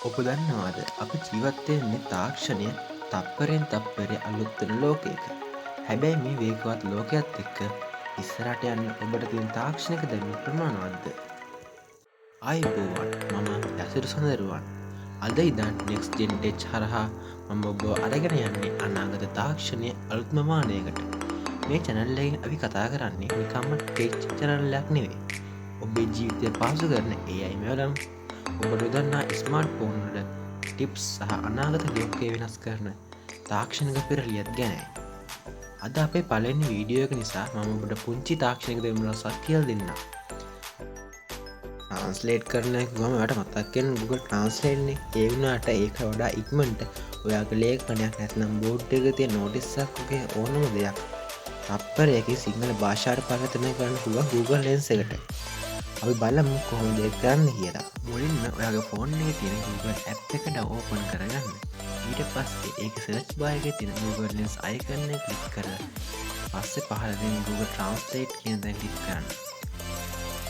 ඔබ දන්නවාද අපි ජීවත් වෙන්නේ තාක්ෂණය තප්පරෙන් තප්පරය අලුත් වෙන ලෝකයක. හැබැයි මේ වේගවත් ලෝකයත් එක්ක ඉස්සරහට යන්න ඔබට තියෙන තාක්ෂණික දැනුම ප්‍රමාණවත්ද? ආයුබෝවන්, මම යසිරු සඳරුවන්. අද ඉඳන් Next Gen Tech හරහා මම ඔබව අරගෙන යන්නේ අනාගත තාක්ෂණයේ අලුත්ම මානයකට. මේ චැනල් එකෙන් අපි කතා කරන්නේ නිකම්ම ටෙක් චැනල් එකක් නෙවෙයි. ඔබේ ජීවිතය පහසු කරන AI මෙවලම්, ඔබ නොදන්නා ස්මාර්ට් ෆෝන් වල ටිප්ස් සහ අනාගත ලෝකය වෙනස් කරන තාක්ෂණික පෙරලියත් ගැනයි. අද අපේ පළවෙනි වීඩියෝ එක නිසා මම ඔබට පුංචි තාක්ෂණික දැනුම් රසක් කියලා දෙන්නම්. ට්‍රාන්ස්ලේට් කරන එක ගම ඔයාට මතක් වෙන Google Translate නේ. ඒ වුණාට ඒක වඩා ඉක්මනට ඔයාගේ ලේඛනයක් නැත්නම් බෝඩ් එකේ තියෙන නෝටිස් එකක් වගේ ඕනම දෙයක් තප්පරයකින් සිංහල භාෂාවට පරිවර්තනය කරන්න පුළුවන් Google Lens එකට. අපි බලමු කොහොමද ඒක කරන්න කියලා. මුලින්ම ඔයාගේ ෆෝන් එකේ තියෙන Google app එක ඕපන් කරගන්න. ඊට පස්සේ ඒක සර්ච් බාර් එකේ තියෙන Google Lens icon එක ක්ලික් කරලා පස්සේ පහළ තියෙන Google Translate කියන තැන ක්ලික් කරන්න.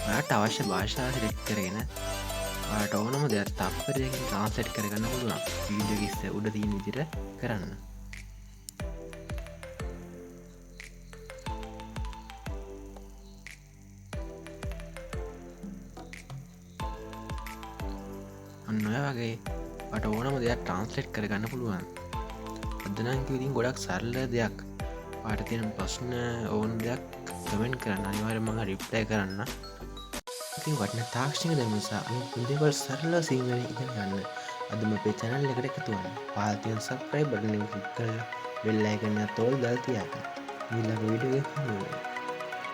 ඔයාට අවශ්‍ය භාෂාව සිලෙක්ට් කරගෙන ඔයාට ඕනම දෙයක් තප්පරයකින් ට්‍රාන්ස්ලේට් කරගන්න පුළුවන්. වීඩියෝ එක ඉස්ස උඩ තියෙන විදිහට කරන්න. ඔන්න ඔය වගේ ඔයාට ඕනම දෙයක් ට්‍රාන්ස්ලේට් කරගන්න පුළුවන්. අද නම් කිව්ව ඉතින් ගොඩක් සරල දෙයක්. ඔයාට තියෙන ප්‍රශ්න ඕන දෙයක් කමෙන්ට් කරන්න, අනිවාර්යයෙන්ම මම රිප්ලයි කරන්න. ඉතින් වටිනා තාක්ෂණික දැනුම සහ අලුත් දේවල් සරලව සිංහලෙන් ඉගෙන ගන්න අදම අපේ channel එකට එකතු වෙන්න. පහළ තියෙන subscribe button එක ක්ලික් කරලා bell icon එකත් ඕල් දාලා තියාගන්න. ඊළඟ වීඩියෝ එකෙන් හමු වෙමු.